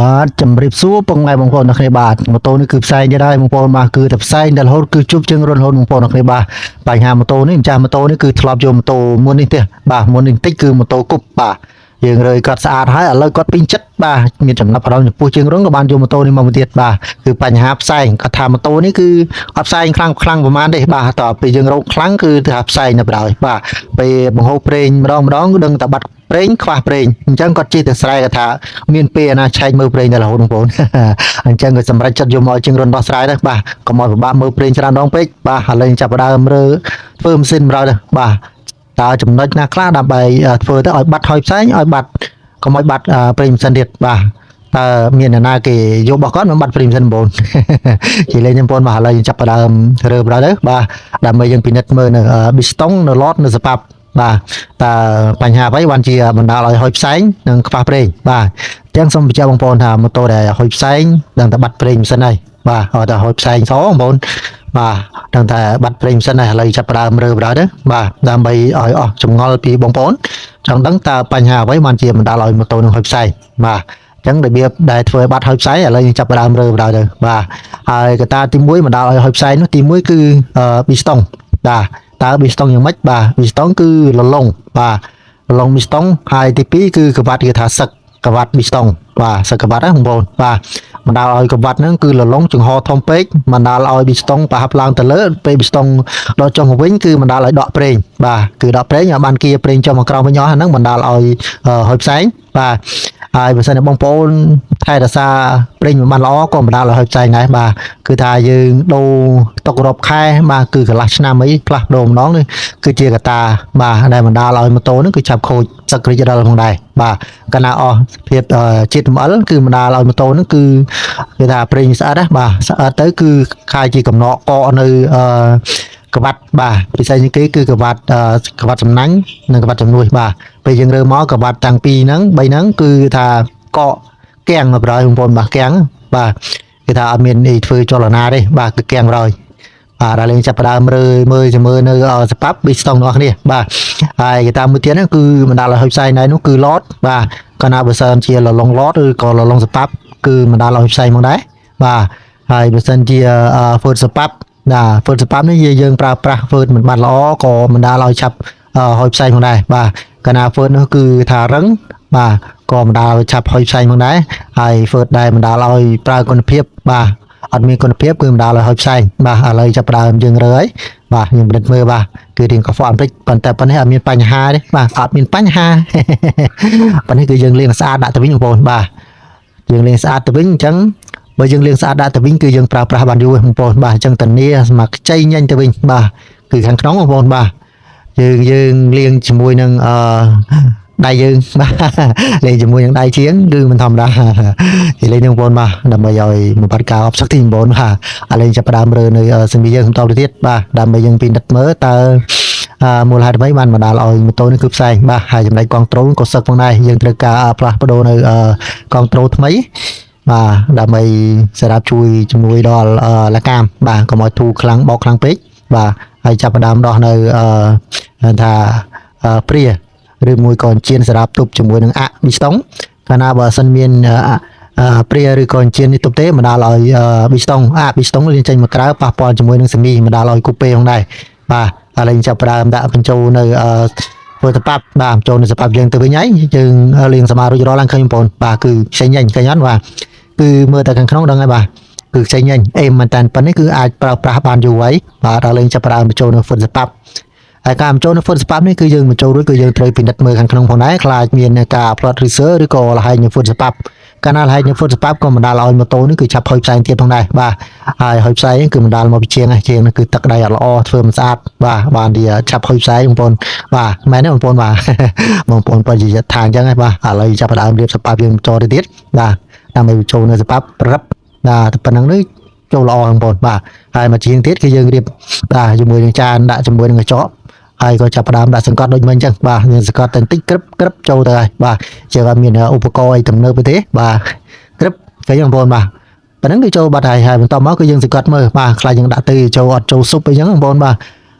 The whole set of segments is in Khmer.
បាទជំរាបសួរពុកម៉ែបងប្អូនអ្នកគ្នាបាទម៉ូតូនេះគឺផ្សែងទៀតហើយបងប្អូនបាទគឺតែផ្សែងដល់រហូតគឺជប់ជើងរត់រហូតបងប្អូនអ្នកគ្នាបាទបញ្ហាម៉ូតូនេះម្ចាស់ម៉ូតូនេះគឺធ្លាប់យកម៉ូតូមុននេះទេបាទមុននេះបន្តិចគឺម៉ូតូគប់បាទយើងរើយគាត់ស្អាតហើយឥឡូវគាត់ពេញចិត្តបាទមានចំណាប់អារម្មណ៍ចំពោះជើងរងក៏បានយកម៉ូតូនេះមកមួយទៀតបាទគឺបញ្ហាផ្សែងគាត់ថាម៉ូតូនេះគឺអត់ផ្សែងខ្លាំងខ្លាំងប្រហែលទេបាទតើពេលយើងរកខ្លាំងគឺថាផ្សែងនៅបណ្ដោយបាទពេលបង្ហូរប្រេងម្ដងម្ដងដឹងតែបាត់ប្រេងខ្វះប្រេងអញ្ចឹងគាត់ជិះទៅស្រែគាត់ថាមានពេលណាឆែកមើលប្រេងតែរហូតបងប្អូន អញ្ចឹងក៏សម្រេចចិត្តយកមកជាងរុនដោះស្រាយដែរបាទកុំឲ្យពិបាកមើលប្រេងច្រើនដងពេកបាទឥឡូវចាប់ផ្ដើមរើធ្វើម៉ាស៊ីនបណ្ដោយដែរបាទតើចំណុចណាខ្លះដើម្បីធ្វើទៅឲ្យបាត់ហើយផ្សែងឲ្យបាត់កុំឲ្យបាត់ប្រេងម៉ាស៊ីនទៀតបាទតើមានអ្នកណាគេយករបស់គាត់មកបាត់ប្រេងម៉ាស៊ីនបងប្អូន និយាយលេងបងប្អូនបាទឥឡូវយើងចាប់ផ្ដើមរើបណ្ដោយទៅបាទដើម្បីយើងពិនិត្យមើលនៅប៊ីស្តុងនៅឡតនៅសប៉ាប់បាទតើបញ្ហាអ្វីបានជាបណ្ដាលឲ្យហុយផ្សែងនិងខ្វះប្រេងបាទអញ្ចឹងសូមបញ្ជាក់បងប្អូនថាម៉ូតូដែលហុយផ្សែងដឹងតែបាត់ប្រេងម៉ាស៊ីនហើយបាទអត់តែហុយផ្សែងសបងប្អូនបាទដឹងតែបាត់ប្រេងម៉ាស៊ីនហើយឥឡូវចាប់ផ្ដើមរើបណ្ដោយទៅបាទដើម្បីឲ្យអស់ចម្ងល់ពីបងប្អូនចង់ដឹងតើបញ្ហាអ្វីបានជាបណ្ដាលឲ្យម៉ូតូនឹងហុយផ្សែងបាទអញ្ចឹងរបៀបដែលធ្វើឲ្យបាត់ហុយផ្សែងឥឡូវយើងចាប់ផ្ដើមរើបណ្ដោយទៅបាទហើយកត្តាទី1បណ្ដាលឲ្យហុយផ្សែងនោះទី1គឺប៊ីស្តុងបាទតើប៊ីស្តុងយ៉ាងម៉េចបាទប៊ីស្តុងគឺលលងបាទលលងប៊ីស្តុងហើយទី2គឺក្បាត់គេថាសឹកក្បាត់ប៊ីស្តុងបាទសឹកក្បាត់ណាបងប្អូនបាទបណ្ដាលឲ្យក្បាត់ហ្នឹងគឺលលងចង្ហធំពេកបណ្ដាលឲ្យប៊ីស្តុងប្រហាប់ឡើងទៅលើពេលប៊ីស្តុងដកចុះមកវិញគឺបណ្ដាលឲ្យដកប្រេងបាទគឺដកប្រេងឲ្យបានគៀប្រេងចុះមកក្រោមវិញអស់ហ្នឹងបណ្ដាលឲ្យហុយផ្សែងបាទហើយបើសិនជាបងប្អូនថែរក្សាប្រេងមិនបានល្អក៏បណ្ដាលឲ្យហុយផ្សែងដែរបាទគឺថាយើងដូរទុករាប់ខែបាទគឺកន្លះឆ្នាំអីផ្លាស់ប្ដូរម្ដងនេះគឺជាកត្តាបាទដែលបណ្ដាលឲ្យម៉ូតូហ្នឹងគឺឆាប់ខូចសឹករិចរិលផងដែរបាទកាលណាអស់ភាពជាតិរំអិលគឺបណ្ដាលឲ្យម៉ូតូហ្នឹងគឺគេថាប្រេងស្អិតណាបាទស្អិតទៅគឺខាយជាកំណកកនៅអឺក្បាត់បាទពិសេសជាងគេគឺក្បាត់ក្បាត់សំណាញ់និងក្បាត់ជំនួយបាទពេលយើងរើមកក្បាត់តាំងពីរហ្នឹង3ហ្នឹងគឺថាកកកៀងមកប្រយបងប្អូនបាទកៀងបាទគេថាអត់មានអីធ្វើចលនាទេបាទគឺកៀងប្រយបាទដល់លេងចាប់ផ្ដើមរើមើលជាមួយនៅសប៉ាប់ប៊ីស្តុងរបស់គ្នាបាទហើយគេតាមមួយទៀតហ្នឹងគឺបណ្ដាលឲ្យហុយផ្សែងដែរនោះគឺឡតបាទកាលណាបើសិនជាលលងឡតឬក៏លលងសប៉ាប់គឺបណ្ដាលឲ្យហុយផ្សែងមកដែរបាទហើយបើសិនជាហ្វឺតសប៉ាប់ណាហ្វឺតសប៉ាប់នេះយើងប្រើប្រាស់ហ្វឺតមិនបានល្អក៏បណ្ដាលឲ្យឆាប់ហុយផ្សែងផងដែរបាទកាលណាហ្វឺតនោះគឺថារឹងបាទក៏បណ្ដាលឲ្យឆាប់ហុយផ្សែងផងដែរហើយហ្វឺតដែលបណ្ដាលឲ្យប្រើគុណភាពបាទអត់មានគុណភាពគឺបណ្ដាលឲ្យហុយផ្សែងបាទឥឡូវចាប់ផ្ដើមយើងរើហើយបាទយើងពិនិត្យមើលបាទគឺរៀងកខ្វក់បន្តិចប៉ុន្តែប៉ុណ្ណេះអត់មានបញ្ហាទេបាទអត់មានបញ្ហា ប៉ុណ្ណេះគឺយើងលាងស្អាតដាក់ទៅវិញបងប្អូនបាទយើងលាងស្អាតទៅវិញអញ្ចឹងបើយើងលាងស្អាតដាក់ទៅវិញគឺយើងប្រើប្រាស់បានយូរបងប្អូនបាទអញ្ចឹងតានីស្មាខ្ចីញញទៅវិញបាទគឺខាងក្នុងបងប្អូនបាទយើងយើងលាងជាមួយនឹងអឺដៃយើងបាទលេងជាមួយនឹងដៃជាងគឺមិនធម្មតានិយាយលេងនឹងបងប្អូនបាទដើម្បីឲ្យបំបត្តិការអបសឹកទីបងប្អូនបាទឥឡូវចាប់ផ្ដើមរើនៅសមីយើងបន្តទៅទៀតបាទដើម្បីយើងពិនិត្យមើលតើអឺមូលហេតុអ្វីបានបណ្ដាលឲ្យម៉ូតូនេះគឺផ្សែងបាទហើយចំណែកកង់ត្រូលក៏សឹកផងដែរយើងត្រូវការផ្លាស់ប្ដូរនៅកង់ត្រូលថ្មីបាទដើម្បីសម្រាប់ជួយជំនួយដល់លកាមបាទកុំឲ្យធូរខ្លាំងបោកខ្លាំងពេកបាទហើយចាប់ផ្ដើមដោះនៅអឺថាព្រាឬមួយក៏អញ្ជៀនសម្រាប់ទប់ជាមួយនឹងអាក់ប៊ីស្តុងកាលណាបើសិនមានព្រាឬក៏អញ្ជៀននេះទប់ទេបណ្ដាលឲ្យប៊ីស្តុងអាប៊ីស្តុងលានចេញមកក្រៅប៉ះពាល់ជាមួយនឹងសមីបណ្ដាលឲ្យគូពេផងដែរបាទឥឡូវចាប់ផ្ដើមដាក់បញ្ចូលនៅធ្វើសប៉ាប់បាទបញ្ចូលនៅសប៉ាប់យើងទៅវិញហើយយើងលាងសមារួចរាល់ឡើងឃើញបងប្អូនបាទគឺខ្ចីញញឃើញអត់បាទគឺមើលតែខាងក្នុងដឹងហើយបាទគឺខ្ចីញញអេមមែនតាប៉ុណ្នេះគឺអាចប្រើប្រាស់បានយូរហើយបាទដល់លេងចាប់ផ្ដើមបញ្ចូលនៅហ្វុនសប៉ាប់ហើយការបញ្ចូលនៅហ្វុនសប៉ាប់នេះគឺយើងបញ្ចូលរួចគឺយើងត្រូវពិនិត្យមើលខាងក្នុងផងដែរខ្លាចមានការផ្លត់រីសឺឬក៏លហែងនៅហ្វុនសប៉ាប់កាលណាលហែងនៅហ្វុនសប៉ាប់ក៏បណ្ដាលឲ្យម៉ូតូនេះគឺឆាប់ហុយផ្សែងទៀតផងដែរបាទហើយហុយផ្សែងគឺបណ្ដាលមកពីជាងជាងគឺទឹកដៃអត់ល្អធ្វើមិនស្អាតបាទបានទីឆាប់ហុយផ្សែងបងប្អូនបាទមែនទេបងប្អូនបាទ បងប្អូនបើនិយាយថាអញ្ចឹងហើយបាទឥឡូវចាប់ផ្ដើមរៀបសប៉ាប់យើងចូលទៅទៀតបាទដើម្បីបញ្ចូលនៅសប៉ាប់ប្រឹបបាទតែប៉ុណ្្នឹងនេះចូលល្អបងប្អូនបាទហើយមកជាងទៀតគឺយើងរៀបបាទជាមួយនឹងចានដាក់ជាមួយនឹងកញ្ចក់ហើយក៏ចាប់ផ្ដើមដាក់សង្កត់ដូចមិញអញ្ចឹងបាទយើងសង្កត់តែបន្តិចក្រឹបក្រឹបចូលទៅហើយបាទជាងអត់មានឧបករណ៍អីទំនើបទេបាទក្រឹបឃើញបងប្អូនបាទប៉ុណ្្នឹងគឺចូលបាត់ហើយហើយបន្តមកគឺយើងសង្កត់មើលបាទខ្លាចយើងដាក់ទៅចូលអត់ចូលស៊ុបអីចឹងបងប្អូនបាទ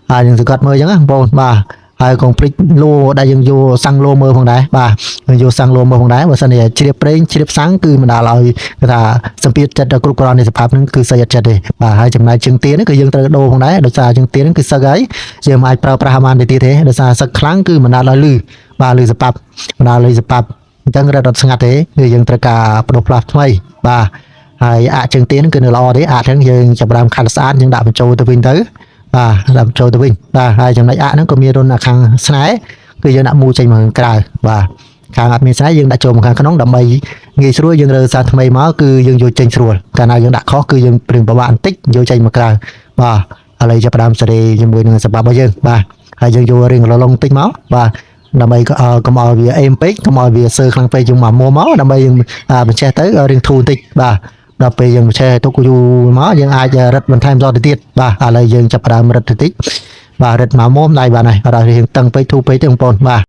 ហើយយើងសង្កត់មើលអញ្ចឹងបងប្អូនបាទ ហើយកុំភ្លេចលូដែលយើងយកសាំងលូមើលផងដែរបាទយើងយកសាំងលូមើលផងដែរបើសិនជាជ្រាបប្រេងជ្រាបសាំងគឺមិនដាល់ឲ្យគេថាសម្ពាធចិត្តដល់គ្រប់គ្រាន់នៃសភាពហ្នឹងគឺសីអត់ចិត្តទេបាទហើយចំណែកជើងទានេះគឺយើងត្រូវដូរផងដែរដោយសារជើងទាហ្នឹងគឺសឹកហើយយើងមិនអាចប្រើប្រាស់បានទៅទៀតទេដោយសារសឹកខ្លាំងគឺមិនដាល់ឲ្យលឺបាទលឺសប៉ាប់មិនដាល់លឺសប៉ាប់អញ្ចឹងរត់អត់ស្ងាត់ទេគឺយើងត្រូវការបដូរផ្លាស់ថ្មីបាទហើយអាក់ជើងទាហ្នឹងគឺនៅល្អទេអាក់ហ្នឹងយើងចាប់ផ្ដើមខាត់ស្អាតយើងដាក់បញ្ចូលទៅវិញទៅបាទដាក់បញ្ចូលទៅវិញបាទហើយចំណែកអាក់ហ្នឹងក៏មានរុនអាខាងស្នែគឺយើងដាក់មូចេញមកខាងក្រៅបាទខាងអត់មានស្នែយើងដាក់ចូលមកខាងក្នុងដើម្បីងាយស្រួលយើងរើសារថ្មីមកគឺយើងយកចេញស្រួលកាលណាយើងដាក់ខុសគឺយើងព្រៀងពិបាកបន្តិចយកចេញមកក្រៅបាទឥឡូវចាប់ផ្ដើមសេរីជាមួយនឹងសម្បត្តិរបស់យើងបាទហើយយើងយករៀងលលងបន្តិចមកបាទដើម្បីកុំឲ្យវាអេមពេកកុំឲ្យវាសើខ្លាំងពេកយើងមកមួមកដើម្បីយើងបញ្ចេះទៅរៀងធូរបន្តិចបាទដល់ពេលយើងបញ្ចេះឲ្យទុកយូរមកយើងអាចរឹតបន្ថែមតទៅទៀតបាទឥឡូវយើងចាប់ផ្ដើមរឹតទៅតិចបាទរឹតមកមុំដៃបានហើយអត់ឲ្យរៀងតឹងពេកធូរពេកទេបងប្អូនបាទ។